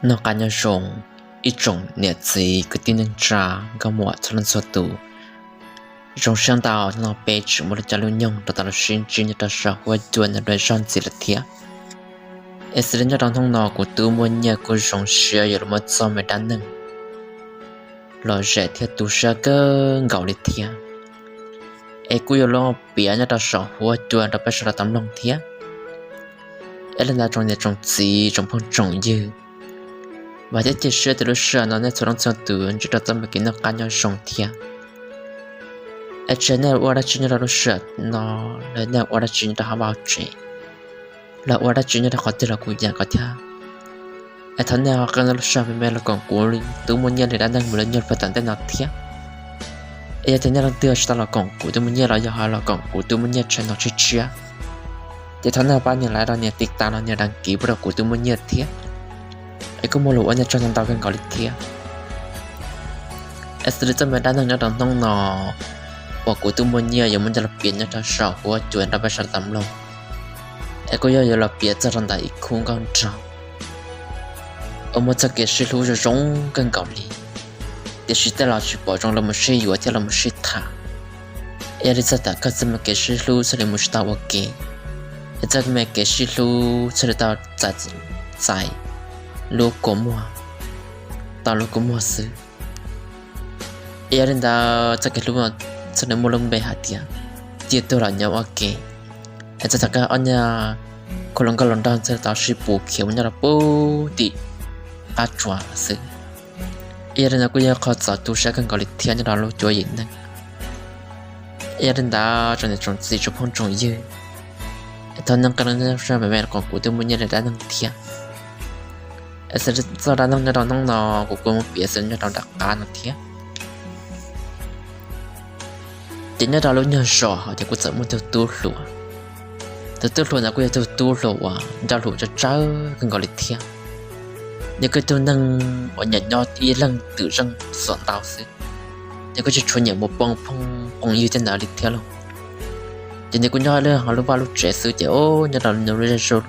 Noj qab nyob zoo ib tsoom niam txiv kwv tij neej tsa nkauj muam txhua leej txhua tus. Zoo siab ntau no peb tseem muaj lub caij lub nyoog rov tau los sib ntsib nyob rau saum huab cua no dua ib zaug ntxiv lawm thiab. Es xws li nyob rau hnub no kuv tub Muaj Nyiaj kuj zoo siab yuav los muab txoj me dab neeg los zem thiab tu siab kawg nkaus li thiab. Es kuj yuav los piav nyob rau saum huab cua rau peb sawv daws tau mloog thiab. Es li ntawd tsoom niam tsoom txiv tsoom phooj tsoom ywg, vam thiab cia siab tias lub sij hawm no nej txhua leej txhua tus ntsib rau txoj me kev noj qab nyob zoo thiab. Es tsis hais nej ua dab tsi nyob rau lub sij hawm no, los nej ua dab tsi nyob rau hauv vaj hauv tsev, los ua dab tsi nyob rau qhov twg los kuj yeej ua thiab. Es thov nej ho qee lub sij hawm me me los koom kuv tub Muaj Nyiaj li dab neeg mus li nyuag pliag tom ntej no thiab. Es yog tias nej leej twg tsis tau los koom kuv tub Muaj Nyiaj los yog ho los koom kuv tub Muaj Nyiaj channel tshiab tshiab, ces thov nej pab nias like los nias tiv tas los nias đăng ký pub rau kuv tub Muaj Nyiaj thiab. Es kuj muaj lus ua nej tsaug ntau ntau kawg nkaus li thiab. Es xws li txoj me dab neeg nyob rau hnub no uas kuv tub Muaj Nyiaj yuav muab coj los piav nyob rau saum huab cua rau peb sawv daws tau mloog, es kuj yog yuav los piav txog rau ntawm ib khub nkauj nraug uas muaj txoj kev sib hlub zoo zoo kawg nkaus li, tiam sis tej los tsis pom zoo los mus sib yuav thiab los mus sib tham. Es yog li txog tom kawg txoj me kev sib hlub thiaj li mus tsis tau ua ke, es txoj me kev sib hlub thiaj li tau txais, txais lub kua muag, tau lub kua muag xwb. Es yog li ntawd txoj kev hlub no thiaj li muaj lub npe hais tias Ciaj Tuag Los Nyob Ua Ke. Es txog tom kawg ob niag khub hluas nkauj hluas nraug thiaj li tau sib pus khiav mus nyob rau pem tim qab tsuas xwb. Es yog li no kuj yog qhov txaus tu siab kawg nkaus li thiab nyob rau lub cuab yim neeg. Es yog li ntawd tsoom niam tsoom txiv tsoom phooj tsoom ywg, es thov nej qee leej sij hawm me me los koom kuv tub Muaj Nyiaj li dab neeg thiab. Es xws li txoj dab neeg nyob rau hnub no kuv kuj muab piav xws nyob rau nram qab no thiab. Ces nyob rau lub nyuag zos hauv ces kuj txawm muaj tug tub hluas. Tus tub hluas ntawd kuj yog tug tub hluas uas ncauj lus tsawg tsawg kawg nkaus li thiab. Nws kuj yog tug neeg uas nyiam nyob ib leeg twm zeej xuam ntau xwb. Nws kuj tsis tshua nyiam mus poob phooj phooj ywg tej ntawd li thiab lauj. Ces nws kuj nyob ib leeg hauv lub vaj lub tsev xwb ces nyob rau nws lub zej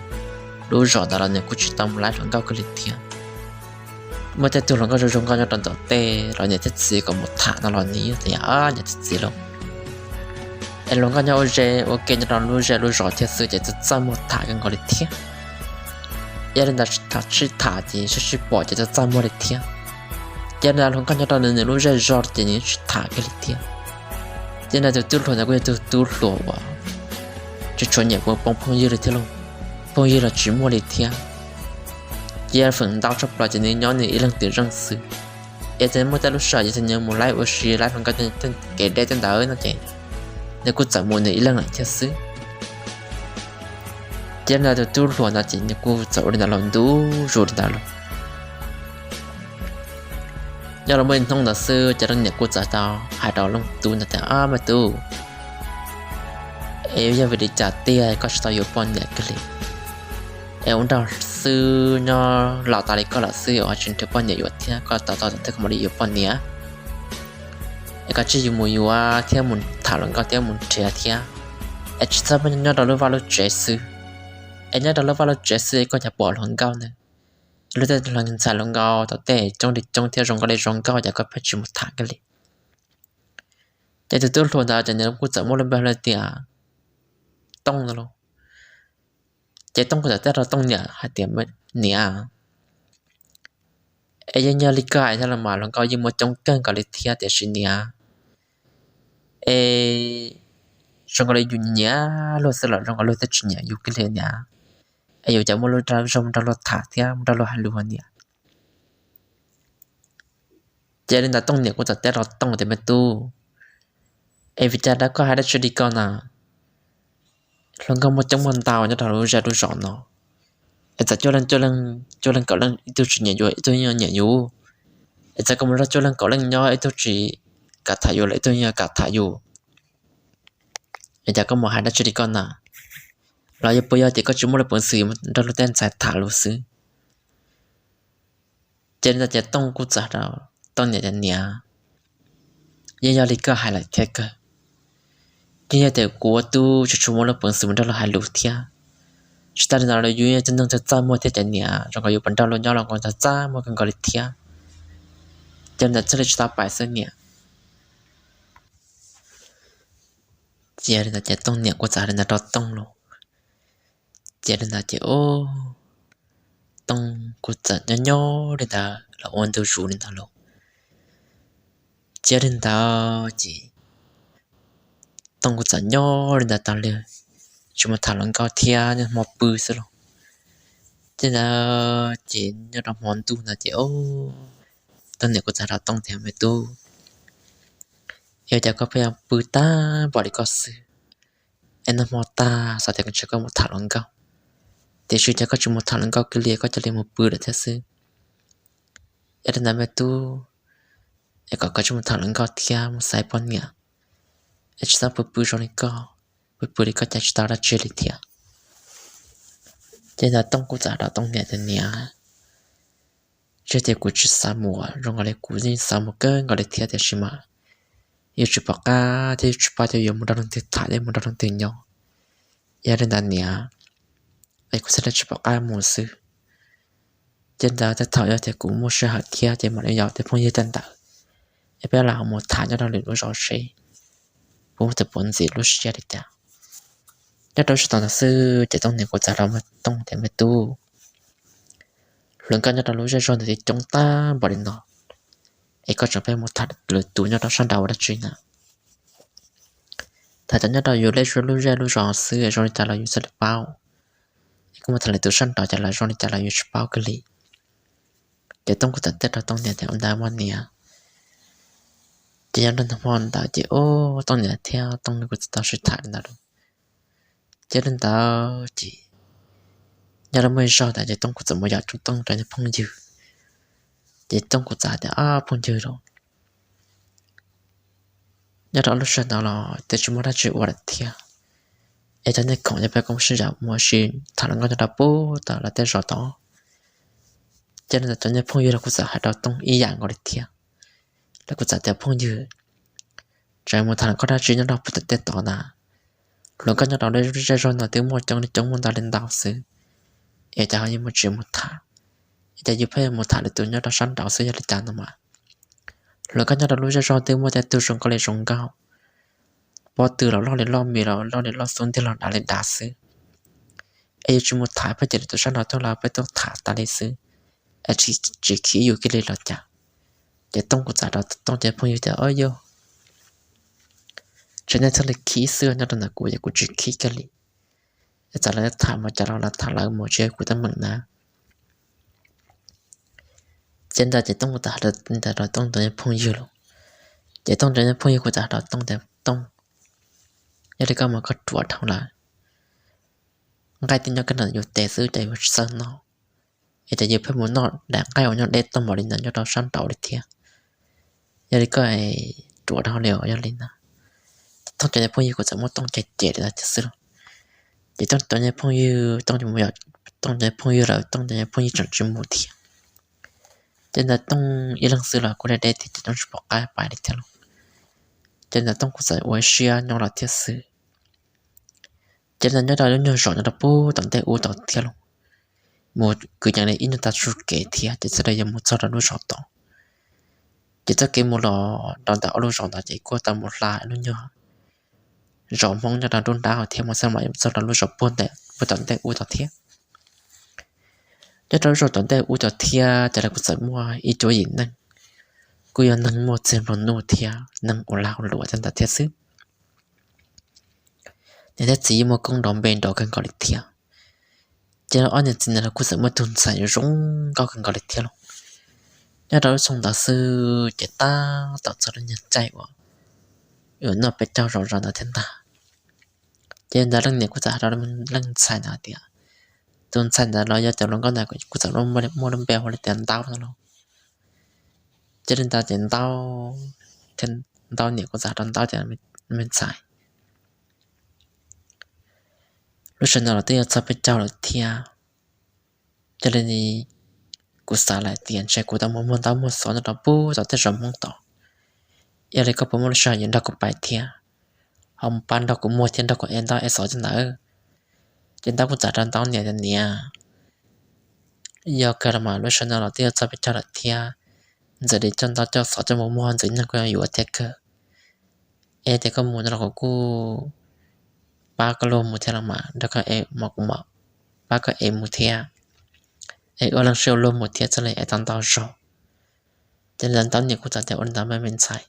lub zos ntawd los nws kuj tsis tau mus laib hluas nkauj kiag li thiab. Muaj tej tug hluas nkauj zoo zoo nkauj nyob rau ntawm tej los niam thiab txiv kom mus tham no los nws yeej tias niam thiab txiv lauj. Es hluas nkauj nyob ua zej ua ke nyob rau lub zej lub zos thiab xwb ces txaj txaj muag tham kawg nkaus li thiab. Yog li ntawd tham sib tham ces sib sib pom ces txaj txaj muag li thiab. Ces ntawd hluas nkauj nyob rau nws nws lub zej zos ces nws tsis tham kiag li thiab. Ces ntawd tus tub hluas ntawd kuj yog tus tub hluas uas tsis tshua nyiam poob phooj ywg li thiab lauj. Phooj ywg los tsis muaj li thiab. Ces feem ntau tshaj plaws ces nws nyob nws ib leeg twm zeej xwb. Es txawm muaj tej lub sij hawm ces nws mus laib ua si laib hluas nkauj kev deb tej ntawd no ces nws kuj txawm mus nws ib leeg lawm thiab xwb. Ces ntawd tus tub hluas ntawd ces nws kuj txawm ua li ntawd los ntu zus li ntawd lauj. Nyob los muaj ib hnub ntawd xwb ces leej niam kuj txawm tau hais rau leej tub ntawd tias, Ab me tub, es yog vim li cas tiag koj tsis tau yuav poj niam kiag li? Es ua nraug xwb nyob laus tas li koj lawm xwb ho tsis nrhiav poj niam yuav thiab, koj tos tau thaum twg koj mam li yuav poj niam. Es koj tsij mus yuav thiab mus tham hluas nkauj thiab mus nrhiav thiab, es tsis txhob nyob rau lub vaj lub tsev xwb. Es nyob rau lub vaj lub tsev xwb koj yuav pom hluas nkauj ntag. Lub tej ntxhais hluas nkauj tau tej coob li coob thiab zoo nkauj li zoo nkauj ces koj pheej tsis mus tham kiag li. Ces tus tub hluas ntawd ces nws kuj txawm muaj lub npe hu tias Tooj no lauj. Ces Tooj kuj txawm teb rau Tooj niam hais tias, Niam, es yeej yog li koj hais thiab los mas hluas nkauj yeej muaj coob kawg nkaus li thiab tiam sis niam, es zoo nkaus li yus nyiam luag xwb los zoo nkaus luag twb tsis nyiam yus kiag li niam. Es yus cas muaj lub dag zog nrog luag tham thiab nrog luag hais lus niam? Ces li ntawd Tooj niam kuj txawm teb rau Tooj tias, Me tub, es vim cas koj hais dab tsi li ko na? Hluas nkauj muaj coob muaj ntau nyob rau lub zej lub zos no, es txawm cuaj leeg, cuaj leeg kaum leej ib tug tsis nyiam yus ib tug yeej nyiam yus. Es txawm koj mus nrog cuaj leeg kaum leej nyob ib tug tsis kam tham yus los ib tug yeej kam tham yus. Es cas koj mus hais dab tsi li ko na? Los yog puas yog tias koj tsis muaj lub peev xwm nrog luag tej ntxhais tham lus xwb? Ces li ntawd ces Tooj kuj txawm hais rau Tooj niam tias, Niam, yeej yog li koj hais lawm thiab kawg. Yeej yog tias kuv ua tub tsis tshua muaj lub peev xwm mus nrog luag hais lus thiab. Tsis tas li ntawd los yus yog cov neeg txawj txaj muag thiab ces niam, zoo nkaus yus puas nrog luag nyob los nkaus txaj muag kawg nkaus li thiab. Ces li ntawd thiaj li tsis tau pais xwb niam. Ces li ntawd ces Tooj niam kuj txawm li ntawd rau Tooj lauj. Ces li ntawd ces Tooj kuj txawm nyob nyob li ntawd los ua ntu zus li ntawd lauj. Ces li ntawd ces Tooj kuj txawm nyob li ntawd tas li, tsis mus tham hluas nkauj thiab, nyob hmo pw xwb lauj. Ces ntawd ces nyob rau hmo ntuj ntawd ces Tooj niam kuj txawm hais rau Tooj tias, me tub, yog tias koj pheej yuav pw tag npaum li koj xwb, es nag hmo tag xav tias ntshe koj mus tham hluas nkauj, tiam sis cas koj tsis mus tham hluas nkauj kiag li, koj cia li mus pw lawm thiab xwb. Es li ntawd me tub, es kom koj tsis mus tham hluas nkauj thiab, mus xaiv poj niam, es tsis txhob pw pw zoo li koj, pw pw li koj cas tsis tau dab tsi li thiab. Ces ntawd Tooj kuj txawm hais rau Tooj niam tias, niam, tsis tias kuv tsis xav mus, zoo nkaus li kuv yeej xav mus kawg nkaus li thiab, tiam sis mas yus tsis pom qab thiab yus tsis paub tias yuav mus nrog leej twg tham thiab mus nrog leej twg nyob. Yog li ntawd niam, es kuv thiaj li tsis pom qab mus xwb. Ces ntawd tej thaum yog tias kuv muaj sij hawm thiab ces mam li yaum tej phooj ywg tej ntawd, es peb lam mus tham nyob rau lwm lub zos seb puas muaj tus pom ntxiv lub siab li cas. Nyob rau lub sij hawm ntawd xwb ces Tooj niam kuj txawm hais rau Tooj tias, me tub, hluas nkauj nyob rau lub zej zog ntawd twb coob tag npaum li no, es koj tseem pheej mus tham lwm tus nyob rau sab nraud ua dab tsi na? Tham cov nyob rau yus lub zej lub zos xwb zoo li cas los yus txhaj li paub, es koj mus tham lwm tus sab nraud ces lawv zoo li cas los yus tsis paub kiag li. Ces Tooj kuj txawm teb rau Tooj niam tias, ua ntawd mas niam. Ces nyob rau hmo ntawd ces Tooj niam thiab Tooj kuj tsis tau sib tham li ntawd lauj. Ces li ntawd ces nyob rau muaj ib zaug ntawd ces Tooj kuj txawm mus yaum Tooj cov niag phooj ywg. Ces Tooj kuj txawm hais tias, ob phooj ywg lauj, nyob rau lub sij hawm ntawd los twb tsis muaj dab tsi ua lawm thiab, es cov niag khoom yog peb kuj sib zam mus ua si tham hluas nkauj nyob rau puag tom lawv tej zos tod. Ces li ntawd cov niag phooj ywg los kuj txawm hais rau Tooj ib yam nkaus li thiab. Lawv kuj txawm tias, phooj ywg, tseem mus tham hluas nkauj dab tsi nyob rau puag tom tej tod na? Hluas nkauj nyob rau lub zej zog no twb muaj coob li coob muaj ntau li ntau xwb, es cas ho yuav muaj tsis mus tham, es cas yus pheej mus tham lwm tus nyob rau sab nraud xwb yog li cas no mas? Hluas nkauj nyob rau lub zej zog twb muaj tej tug zoo nkauj li zoo nkauj, pob tw los loj li loj, mis los loj li loj, xub ntiag los dav li dav xwb. Es yus tsis mus tham pheej ces lwm tus sab nraud tuaj los peb tuaj tham tas li xwb, es tsis khiv yus kiag li los cas? Ces Tooj kuj txawm rau Tooj cov phooj ywg tias, o yog, tseem nej thiaj li khiv xwb, nyob rau ntawm kuv ces kuv tsis khiv kiag li. Es txawm lawv tham mus cas los lawv tham lawv mus, tsis yog kuv teeb meem na. Ces ntawd ces Tooj kuj txawm hais ntawd rau Tooj cov phooj ywg lauj. Ces Tooj cov phooj ywg kuj txawm hais rau Tooj tias, Tooj, yog li koj mus koj ruam dhau lawm, nqaij twb nyob kiag ntawm yus tes xwb ces yus tsis txawj noj, es cas yus pheej mus noj daim nqaij uas nyob deb tuaj npaum li ntawd nyob rau sab nraud li thiab? Yog li koj ruam dhau li os, yog li na. Ces Tooj cov phooj ywg kuj txawm muab Tooj cem cem li ntawd thiab xwb lauj. Ces Tooj cov phooj ywg, Tooj mus yaum Tooj cov phooj ywg lawm, Tooj cov phooj ywg tseem tsis mus thiab. Ces ntawd Tooj ib leeg xwb los kuj deb deb thiab ces Tooj tsis pom qab pais li thiab lauj. Ces ntawd Tooj kuj txawm ua siab nyob lawm thiab xwb. Ces ntawd nyob rau lub nyuag zos nyob rau puag tom ntej ub tod thiab lauj, mus kwv yees li ib nyuag tag tsuj kev thiab ces txawm li yuav mus txog rau lub zos tod. Ces txoj kev mus los rau ntawm ob lub zos ntawd ces kuj tau mus hla lub nyuag zos Hmoob nyob rau nruab nrab hauv thiab mus txog mam yuav txog rau lub zos puag ntawm puag tom ntej ub tod thiab. Nyob rau lub zos tom ntej ub tod thiab ces lawv kuj txawm muaj ib cuab yim neeg, kuj yog neeg muaj txiag nplua nuj thiab neeg ua lag ua luam tej ntawd thiab xwb. Niam thiab txiv yeej muaj koob nrov npe nrov kawg nkaus li thiab. Ces ob niam txiv ntawd los kuj txawm muaj tus ntxhais zoo nkauj kawg nkaus li thiab lauj. Nyob rau lub xyoo ntawd xwb ces tab tom txog lub nyuag caij uas yuav noj peb caug zom zaws ntawd thiab ntag. Ces ntawd leej niam kuj txawm hais rau leej ntxhais ntawd tias, tus ntxhais ntawd los yog cov hluas nkauj ntawd kuj txawm muaj lub npe hu li tias Ntaub no lauj. Ces li ntawd ces Ntaub, Ntaub niam kuj txawm hais rau Ntaub tias, me ntxhais, lub sij hawm no los twb yuav txog peb caug lawm thiab. Yog li kuv xav lawm tias ntshe kuv tau mus muag ntaub muag xov nyob rau puag tom tej zos Hmoob tod. Yog li koj puas muaj lub sij hawm yuav nrog kuv pais thiab, ho mus pab nrog kuv muag thiab nrog kuv ev ntaub ev xov cov ntawd? Ces ntaub kuj txawm rau ntaub niam tias, Niam, yog kawg los mas lub sij hawm no los twb yuav txog peb caug lawm thiab, ntxawm li coj ntaub coj xov coj mus muag ntxwv nyoog kuj yuav yuav thiab kawg. Es tias koj mus no los kuv kuj pab koj luag mus thiab los mas, nrog koj ev mas kuv mam pab koj ev mus thiab, es ua leej sib ua luag mus thiab txhaj li ev tau ntau zaug. Ces li ntawd ntaub niam kuj txawm tias, Ua li ntawd mas me ntxhais,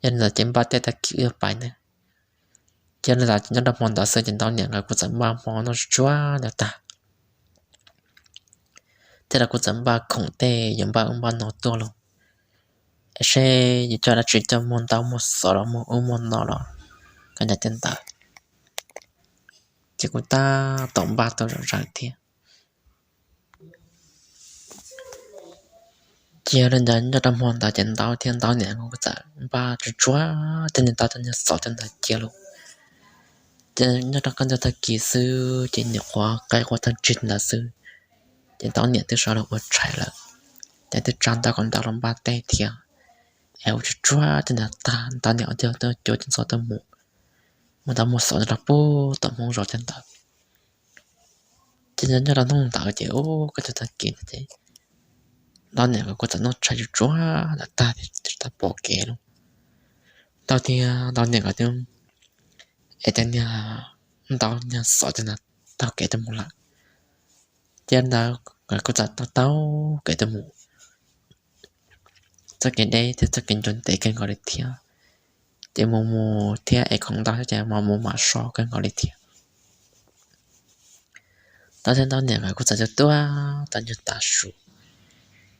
yog li ntawd ces npaj tej tag kis wb yuav pais nawb. Ces li ntawd ces nyob rau hmo ntawd xwb ces ntaub niam nkawd kuj txawm npaj hmo noj tsuag tsuag ntawd tag, thiab lawv kuj txawm npaj khoom tej yuav npaj ub npaj no tuaj lauj, es seb yuav coj dab tsi coj muag ntaub muag xov los muag ub muag no los koj nco tej ntawd. Ces kuj tab tom npaj tuaj zom zaws thiab. Ces li ntawd nyob rau hmo ntawd ces ntaub thiab ntaub niam nkawd kuj txawm npaj tsuag tsuag tej niag ntaub tej niag xov tej ntawd cia lauj. Ces nyob rau kaj ntug tag kis xwb ces nyuam qhuav qaij qua tag tsig ntawd xwb, ces ntaub niam twb sawv los ua tshais lawm, ces twb tsa ntaub kom ntaub los npaj tej thiab, es ua tsuag tsuag tej ntawd tag ntaub niam thiaj tuaj cuab cov ntxov tuaj mus, muag ntaub muag xov rau pem tom Hmoob zos tej ntawd. Ces nyob rau hnub ntawd ces ub kaj ntug tag kis ntawd ces ntaub niam nkawd kuj txawm noj tshais tsuag tsuag ntawd tag tsis tau pom kev lauj. Ntaub thiab ntaub niam nkawd twb ev tej niag ntaub niag xov tej ntawd taug kev tuaj mus lawm. Ces ntawd nkawd kuj txawm taug taug kev tuaj mus, txoj kev deb thiab txoj kev ncua ntev kawg nkaus li thiab. Ces mus mus thiab es khoom ntau thiab ces mas mus mam so kawg nkaus li thiab. Ntaub thiab ntaub niam nkawd kuj txawm tuaj tuaj tau nyuag tav su,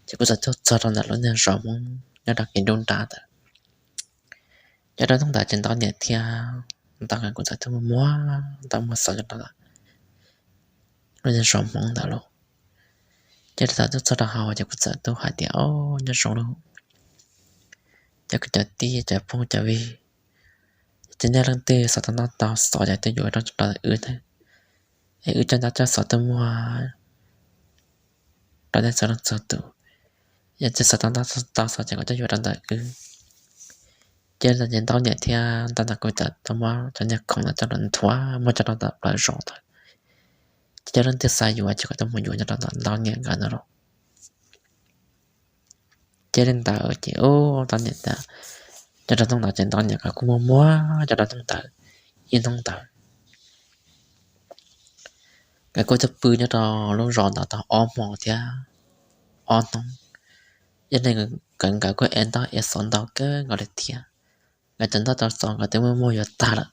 ces kuj txawm tuaj txog rau ntawm lub niag zos Hmoob nyob rau kev nruab nrab ntawd. Nyob rau hnub ntawd ces ntaub niam thiab ntaub nkawd kuj txawm tuaj muag ntaub muag xov rau ntawm lub niag zos Hmoob ntawd lauj. Ces thaum tuaj txog rau hauv ces kuj txawm tuaj hais tias, Au, nyob zoo lauj, cov kwv cov tij cov phooj cov ywg, ces nej leej twg xav tau ntaub tau xov ces tuaj yuav rau ntawm wb thiab, es wb coj ntaub coj xov tuaj muag rau nej txhua leej txhua tus. Yog tias xav tau ntaub tau xov ces kom tuaj yuav rau ntawm wb. Ces li ntawd ces ntaub niam thiab ntaub ntawd kuj txawm tau muab cov niag khoom ntawd coj los nthuav muab coj rau ntawm plawv zos ntawd. Ces cov leej twg xav yuav ces kom tuaj mus yuav nyob rau ntawm ntaub niam nkawd ntawd lauj. Ces li ntawd ces ub ntaub niam tias, nyob rau hnub ntawd ces ntaub niam nkawd kuj muag muag nyob rau hnub ntawd, ib hnub ntawd nkawd kuj tuaj pw nyob rau lub zos ntawd tau ob hmo thiab ob hnub. Yog li nkawd nkawd kuj ev ntaub ev xov ntau kawg nkaus li thiab, nkawd cov ntaub cov xov nkawd twb muab muag yuav tag lawm,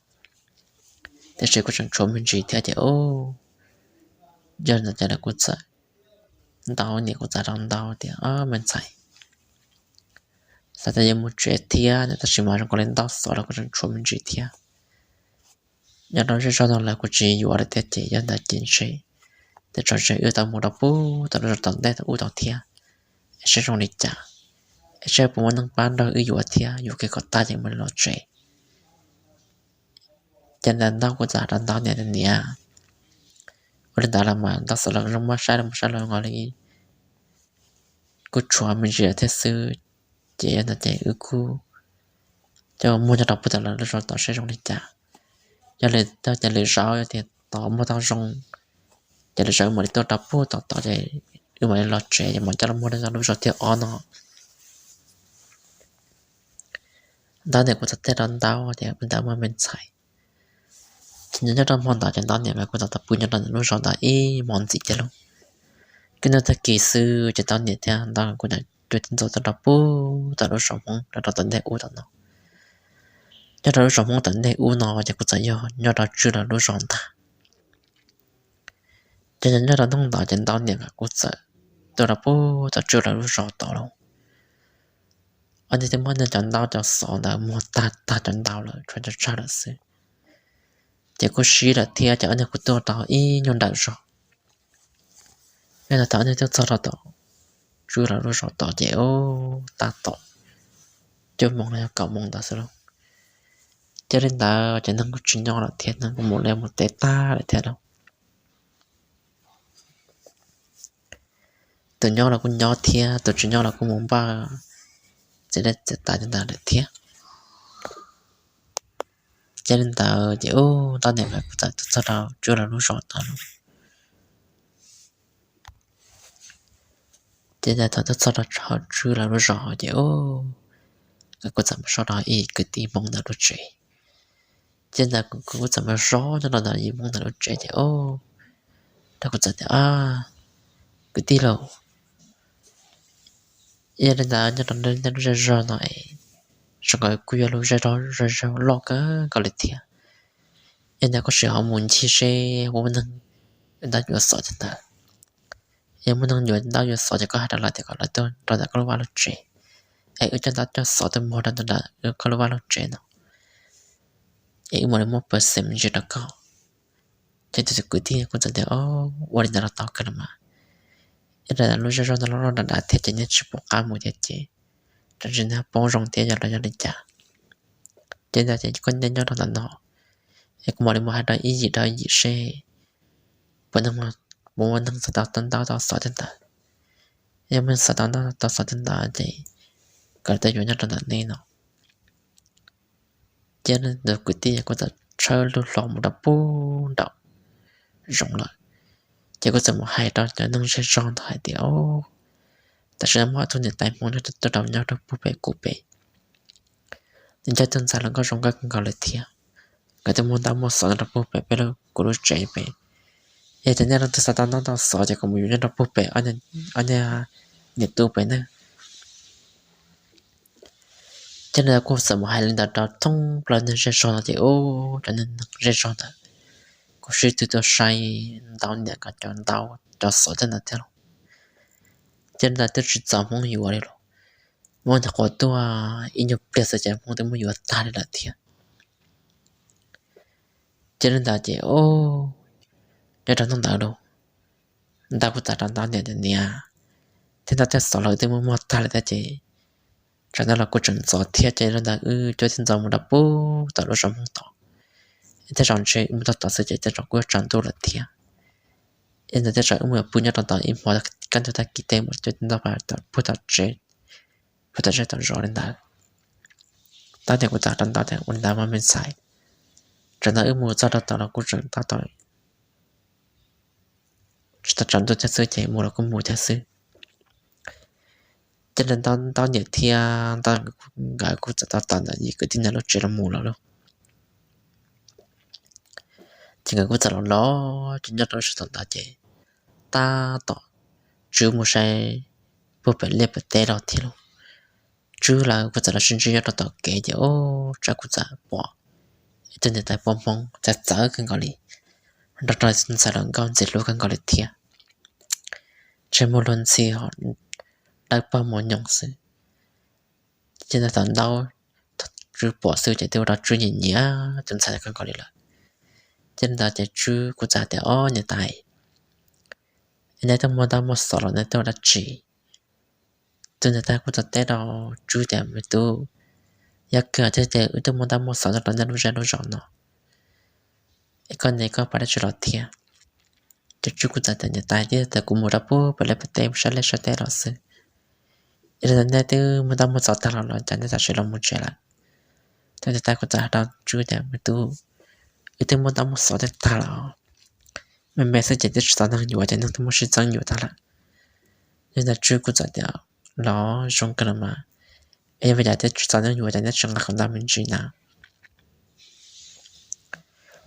tiam sis kuj tseem tshuav me ntsis thiab ces ub, yog li ntawd ces lawv kuj txawm, ntaub niam kuj txawm rau ntaub tias, Au me ntxhais, xav tias yuav mus tsev thiab no tab sis mas zoo nkaus li ntaub xov los kuj tseem tshuav me ntsis thiab. Nyob rau zej zog no lawv kuj tsis yuav lawm thiab ces yog ntawd ces ntshe tej zaum ntshe wb tau mus rau pem tom lub zos tom ntej tom ub tau thiab, es seb zoo li cas, es seb puas muaj neeg pab nrog wb yuav thiab, yuav kiag kom tag ces mam li los tsev. Ces ntawd ntaub kuj txawm rau ntaub niam tias, Niam, ua li ntawd los mas ntaub xov los zoo muab saib los mus saib los zoo nkaus li kuj tshuav me ntsis thiab xwb, ces yog ntawd ces wb kuj coj muag nyob rau pem tom lawv lub zos tod seb zoo li cas. Yog li tau ces lwm zaus yog tias tos muag tau zoo, ces lwm zaus wb mam li tuaj rau pem tom tod ces wb mam li los tsev ces mam coj los muag rau lub zos thib ob no. Ntaub niam kuj txawm teb rau ntaub tias, Ua li ntawd mas me ntxhais. Ces nyob rau hmo ntawd ces ntaub niam nkawd kuj tau tau pw nyob rau lub zos ntawd ib hmos ntxiv thiab lauj. Kaj ntug tag kis xwb ces ntaub niam thiab ntaub nkawd kuj tau cuab tib ntxov tuaj rau pem tom lub zos Hmoob rau rau tom ntej ub tom no. Nyob rau lub zos Hmoob tom ntej ub no ces kuj txawm yog nyob rau tswj lawv lub zos ntag. Ces nyob rau hnub ntawd ces ntaub niam nkawd kuj txawm tuaj rau pem tom tswj lawv lub zos tod lauj. Ob niag twb muab cov ntaub cov xov ntawd muag tag tag cov ntau lawm tshuav cov tsawg lawm xwb. Ces kuj sib lawm thiab ces ob niag kuj tuaj rau ib nyuag nrawm zog. Yog li ntawd thaum ob niag tuaj txog rau tom tswj lawv lub zos tod ces ub tab tom cuaj moos los yog kaum moos ntawd xwb lauj. Ces li ntawd ces neeg kuj tsis nyob lawm thiab, neeg kuj mus liaj mus teb tag lawm thiab lauj. Tus nyob los kuj nyob thiab, tus tsis nyob los kuj mus npaj txiv dej txiv taws li ntawd lawm thiab. Ces li ntawd ces ub, Ntaub niam nkawd kuj txawm tuaj txog rau Tswb lawv lub zos tod lauj. Ces thaum tuaj txog rau hauv Tswb lawv lub zos ces ub, nkawd kuj txawm mus so rau ib kwv tij Hmoob ntawd lub tsev. Ces ntawd nkawd kuj txawm mus so nyob rau ntawm yim Hmoob ntawd lub tsev ces ub, nkawd kuj txawm tias, Kwv tij lauj, yog li ntawd nyob rau nej lub zej zog no es zoo nkaus kuj yog lub zej zog loj kawg nkaus li thiab. Yog li ntawd koj sim ho mus ncig seb puas muaj neeg ntaub yuav xov thiab ntawd. Yog muaj neeg yuav ntaub yuav xov ces koj hais rau lawv tias kom lawv tuaj rau ntawm koj lub vaj lub tsev, es wb coj ntaub coj xov tuaj muag rau ntawm koj lub vaj lub tsev no, es wb mam li muab pawg xem me ntsis rau koj. Ces tus kwv tij kuj txawm tias, Ua li ntawd los tau kawg los mas. Yog li ntawd lub zej zog ntawd loj loj dav dav thiab ces nej tsis pom qab mus thiab ces, tam sim nej poob zoo thiab yog los yog li cas. Ces ntawd ces koj nej nyob rau ntawm no, es kuv mam li mus hais rau ib yim rau yim seb puas muaj neeg xav tau ntaub tau xov thiab ntawd. Yog muaj neeg xav tau ntaub tau xov thiab ntawd ces kom tuaj yuav nyob rau ntawm nej no. Ces tus kwv tij kuj txawm tshawb lub hlo mus rau pem nraum zoov lawm. Ces kuj txawm mus hais rau cov neeg zej zog ntawd hais tias, Tam sim no muaj ob tug niam tais Hmoob nyob rau, nyob rau puag pem kuv pem. Nws yog ib tug ntxhais hluas nkauj zoo nkauj kawg nkaus li thiab. Nkawd twb muaj ntaub muaj xov rau puag pem peb lub, kuv lub tsev pem. Yog tias nej leej twg xav tau ntaub tau xov ces kom mus yuav nyob rau puag pem ob niam tub pem nawb. Ces nws kuj txawm mus hais li ntawd rau thoob plaws neeg zej zog no ces ub, cov neeg zej zog ntawd kuj sib tw tuaj saib Ntaub niam nkawd cov ntaub cov xov tej ntawd thiab lauj. Ces li ntawd twb tsis txaus Hmoob yuav li lauj. Hmoob nyuam qhuav tuaj ib nyuag pliag xwb ces Hmoob twb muab yuav tag li lawm thiab. Ces li ntawd ces, nyob rau hnub ntawd lauj, Ntaub kuj txawm rau Ntaub niam tias, Niam, thiab ntaub thiab xov los wb twb muab muag tag lawm thiab ces tsam no los kuj tseem ntxov thiab ces li ntawd wb cuab thiab ntxov mus rau puag tom lub zos Hmoob tod. Thiab zaum ntshe wb mus txog tod xwb ces tej zaum kuj yuav tsaus ntuj lawm thiab. Yog li ntawd tej zaum wb mus pw nyob rau tod ib hmo, kaj ntug tag kis tej mus cuab thiab ntxov puag tom tsev, puag tom zej tom zos li ntawd. Ntaub niam kuj txawm rau Ntaub tias, Ua li ntawd mas me ntxhais, tsam no wb mus txog rau tod los kuj tseem tab tom tsis tau tsaus ntuj thiab xwb ces mus los kuj mus thiab xwb. Ces li ntawd Ntaub niam thiab Ntaub nkawd kuj txawm tau tawm ntawm yim kwv tij ntawd lub tsev los mus lawm lauj. Ces nkawd kuj txawm los los ces nyob rau lub sij hawm ntawd ces tab tom Tswb mus saib puag pem liaj pem teb los thiab lauj. Tswb lawv kuj txawm los sib ntsib nyob rau tom kev ces ub, Tswb kuj txawm pom ib tug niam tais poj Hmoob txawv txawv kawg nkaus li, nrog rau ntxhais hluas nkauj ntxim hlub kawg nkaus li thiab. Ntsej muag luag ntxhi ho dawb paug mos nyoos xwb. Ces ntawd thaum Ntaub, thaum Tswb pom xwb ces twb ua rau Tswb nyiam nyiam tus ntxhais kawg nkaus li lawm. Ces li ntawd ces Tswb kuj txawm tias, Ob niam tais, es neb twb muaj ntaub muaj xov los neb twb ua dab tsi? Tus niam tais kuj txawm teb rau Tswb tias, Me tub, yog kawg thiab ces wb twb muaj ntaub muaj xov nyob rau nej lub zej lub zos no, es koj ne koj pab dab tsi los thiab? Ces Tswb kuj txawm tias, Niam tais, twb tias kuv mus rau puag pem liaj pem teb mus saib liaj saib teb los xwb. Yog li ntawd nej twb muaj ntaub muaj xov tag los los cas nej tam sim los mus tsev lawm? Tus niam tais kuj txawm hais rau Tswb tias, Me tub, wb twb muaj ntaub muaj xov tag los, me me xwb ces twb tsis txaus neeg yuav ces neeg twb muab sib txeeb yuav tag lawm. Yog li ntawd Tswb kuj txawm tias, Los zoo kawg los mas, es yog vim li cas twb tsis txaus neeg yuav ces neb tsis nqa kom ntau me ntsis na?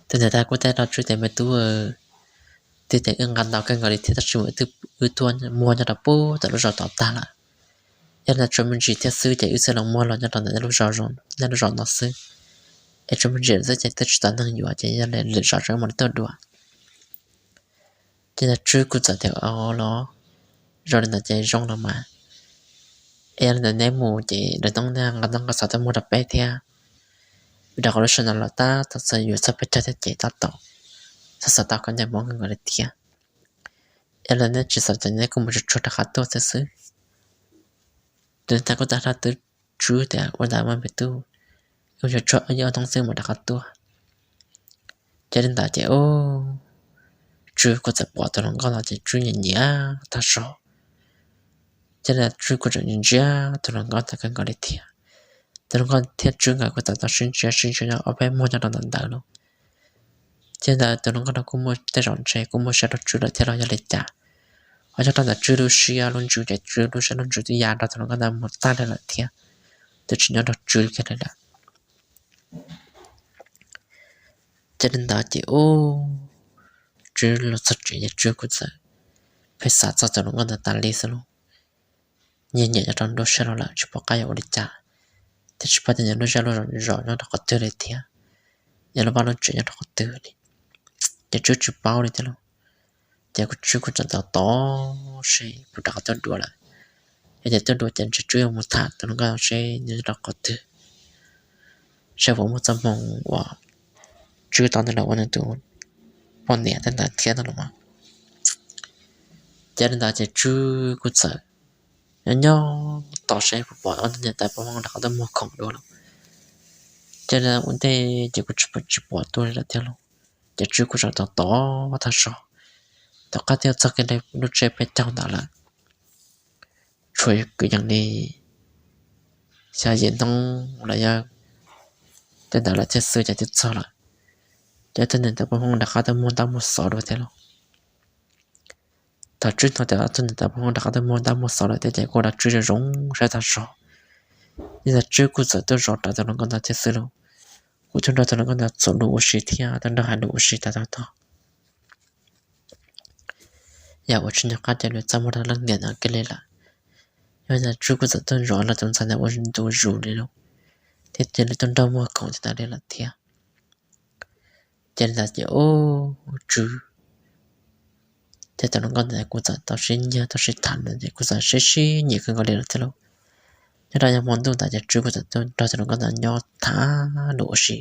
Tus niam tais kuj teb rau Tswb tias, Me tub, twb tias wb nqa ntau kawg nkaus li thiab tab sis mas wb tuaj muag nyob rau puag tom lub zos tod tag lawm. Yog li ntawd tshuav me ntsis thiab xwb ces wb thiaj los muag los nyob rau ntawm nej lub zos no xwb. Es tshuav me ntsis xwb ces twb tsis txaus neeg yuav ces yog li lwm zaus wb mam li tuaj dua. Ces ntawd Tswb kuj txawm tias, Los zoo li ntawd ces zoo los mas, es yog li ntawd neb mus ces lwm hnub neb nqa ntau nqa xov tuaj muag rau peb thiab. Vim rau qhov lub sij hawm no los tab tom txog yuav txog peb caug thiab ces tab tom txog xav tau koj ncaws mob kawg nkaus li thiab. Yog li neb tsis xav ces neb kuj mus tsuag tsuag rov qab tuaj xwb xwb. Tus niam tais kuj txawm hais rau Tswb tias, Ua li ntawd mas me tub, wb tsuag tsuag ib ob hnub xwb mam rov qab tuaj. Ces li ntawd ces Tswb kuj txawm pom tus hluas nkauj no ces Tswb nyiam nyiam tag zog. Ces li ntawd Tswb kuj tseem ntsia ntsia tus hluas nkauj ntawd kawg nkaus li thiab. Tus hluas nkauj thiab Tswb nkawd kuj txawm tau sib ntsia sib ntsia nyob ob peb muag nyob rau ntawm ntawd lauj. Ces ntawd tus hluas nkauj no kuj muaj tej zaum ntshe kuj muaj siab rau Tswb lawm thiab los yog li cas. Ho nyob rau ntawm Tswb lub siab lub ntsws ces Tswb lub siab lub ntsws twb ya nrog tus hluas nkauj ntawd mus tag li lawm thiab, twb tsis nyob nrog Tswb kiag li lawm. Ces li ntawd ces ub, Tswb los txog tsev ces Tswb kuj txawm pheej xav txog tus hluas nkauj ntawd tas li xwb lauj. Nyiam nyiam nyob rau nruab siab los lawm tsis pom qab yuav ua li cas, thiab tsis paub tias nws lub zej lub zos nyob rau qhov twg li thiab, yog lub vaj lub tsev nyob rau qhov twg li, ces Tswb tsis paub li thiab lauj. Ces kuj Tswb kuj txawm tos tos seb puas rov qab tuaj dua lawm. Yog tias tuaj dua ces ntshe Tswb yuav mus tham tus hluas nkauj seb nws nyob rau qhov twg, seb puas muaj txoj hmoo uas Tswb tau ntawd los ua nws tus poj niam tej ntawd thiab no los mas. Ces li ntawd ces Tswb kuj txawm nyob nyob tos seb puas pom ob tug niam tais poj Hmoob rov qab tuaj muag khoom dua lauj. Ces ua ntej ces kuj tsis pom tuaj li lawm thiab lauj. Ces Tswb kuj tseem tos tos tag zog, tom qab twb txog kiag li lub tsiab peb caug ntawd lawm, tshuav kwv yees li xya yim hnub los yog tej ntawd lawm thiab xwb ces twb txog lawm. Ces ob tug niam tais poj Hmoob rov qab tuaj muag ntaj muag xov dua thiab lauj. Thaum Tswb hnov tias ob tug niam tais poj Hmoob rov qab tuaj muag ntaj muag xov lawm thiab ces kuj ua rau Tswb zoo zoo siab tag zog. Yog li ntawd Tswb kuj txawm tuaj zov rawv tus hluas nkauj ntawd thiab xwb lauj. Kuj tuaj nrog tus hluas nkauj ntawd txuas lus ua si thiab tuaj nrog hais lus ua si tag tag tog. Yam uas tsis nco qab ces nws txaj muag rau leej niam ntawd kiag li lawm. Yog li ntawd Tswb kuj txawm tuaj zov nrog tus ntxhais ntawd ua ntu zus li lauj, thiab cia li tuaj nrog muag khoom thiab tas li lawm thiab. Ces li ntawd ces ub, Tswb thiab tus hluas nkauj ntawd kuj txawm tau sib nyiag tau sib tham lawm ces kuj txawm sib sib nyiam kawg nkaus li lawm thiab lauj. Nyob rau yav hmo ntuj ntawd ces Tswb kuj txawm tuaj nrog tus hluas nkauj ntawd nyob tham lus ua si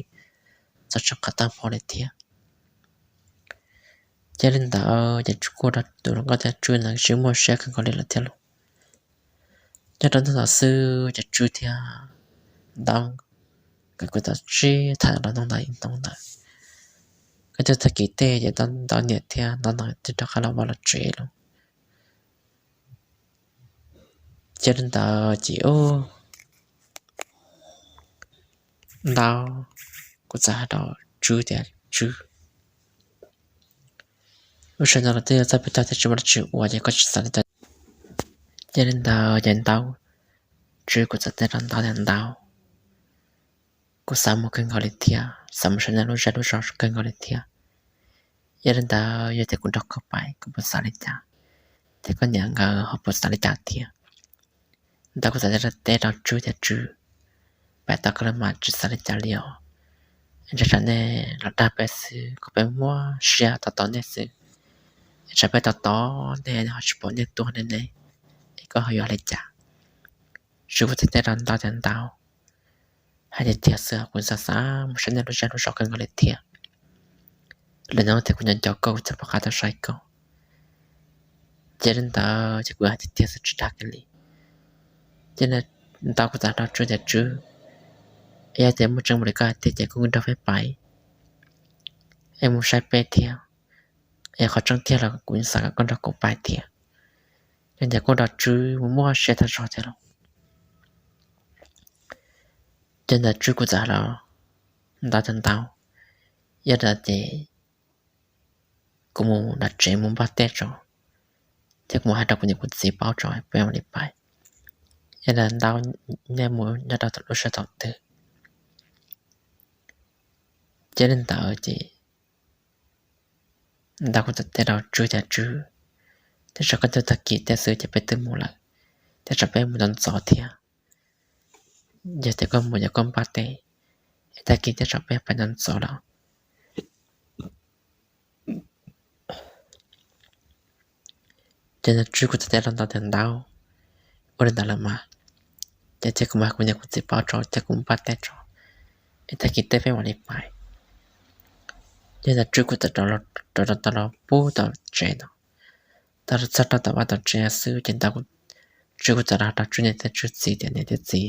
txog tseem qab tag npaum li thiab. Ces li ntawd ces Tswb kuj nrog tus hluas nkauj thiab Tswb ntawd sib muaj siab kawg nkaus li lawm thiab lauj. Nyob rau hnub ntawd xwb ces Tswb thiab Ntaub nkawd kuj tau sib tham los hnub ntawd ib hnub ntawd. Kaj ntug tag kis tej ces Ntaub niam thiab Ntaub ntawd thiaj rov qab los vaj los tsev lauj. Ces li ntawd ces ub, Ntaub kuj txawm hais rau Tswb tias, Tswb, lub sij hawm no los twb yog txoj pem toj thiab tsis muaj dab tsi ua ces koj tsis xav li cas. Ces li ntawd ces Ntaub, Tswb kuj txawm teb rau Ntaub tias, Ntaub, kuv xav mus kawg nkaus li thiab, xav mus saib nej lub zej lub zos kawg nkaus li thiab. Yog li ntawd yog tias kuv nrog koj pais koj puas xav li cas, thiab koj niam nkawd ho puas xav li cas thiab? Ntaub kuj txawm teb rau Tswb tias, Tswb, pais tau kawg los mas tsis xav li cas li os. Ntshe tsam nej los dag peb xwb kom peb muab siab tos tos nej xwb. Tsam peb tos tos nej ho tsis pom nej tuaj ne ne, es koj ho yuav li cas? Tswb kuj txawm teb rau Ntaub tias, Ntaub, hais tiag tiag xwb kuv xav xav mus saib nej lub zej lub zos kawg nkaus li thiab. Lwm hnub tias kuv nco nco koj kuv thiaj pom qab tuaj saib koj. Ces li ntawd ces kuv hais tiag tiag xwb tsis dag kiag li. Ces Ntaub kuj txawm hais rau Tswb tias, Tswb, yog tias muaj tseeb li koj hais tiag ces koj nrog peb pais, es mus saib peb thiab. Es qhov tseeb tiag los kuv xav kom koj nrog kuv pais thiab. Ces ntawd kuj nrog Tswb mus muaj siab tag zog thiab lauj. Ces ntawd Tswb kuj txawm hais rau Ntaub tias, Ntaub, yog li ntawd ces kuv mus nram tsev mus npaj tej tso, thiab kuv mus hais rau kuv niam kuv txiv paub tso peb mam li pais. Yog li ntawd Ntaub, nej mus nyob rau lub sij hawm thaum twg? Ces li ntawd ces Ntaub kuj txawm teb rau Tswb tias, Tswb, tej zaum kaj ntug tag kis tej xwb ces peb twb mus lawm, tej zaum peb mus ntxov ntxov thiab. Yog tias koj mus yog koj npaj tej, es tag kis tej zaum peb pais ntxov ntxov lawm. Ces Tswb kuj txawm teb rau Ntaub tias, Ntaub, ua li ntawd los mas, ces cia kuv mus hais kuv niam kuv txiv paub tso, cia kuv npaj tej tso, es tag kis tej peb mam li pais. Ces ntawd Tswb kuj txawm rov rau tau los pub tom tsev no. Tau los txog rau tom vaj tom tsev xwb ces Ntaub, Tswb kuj txawm los hais rau Tswb niam thiab Tswb txiv tias, niam thiab txiv,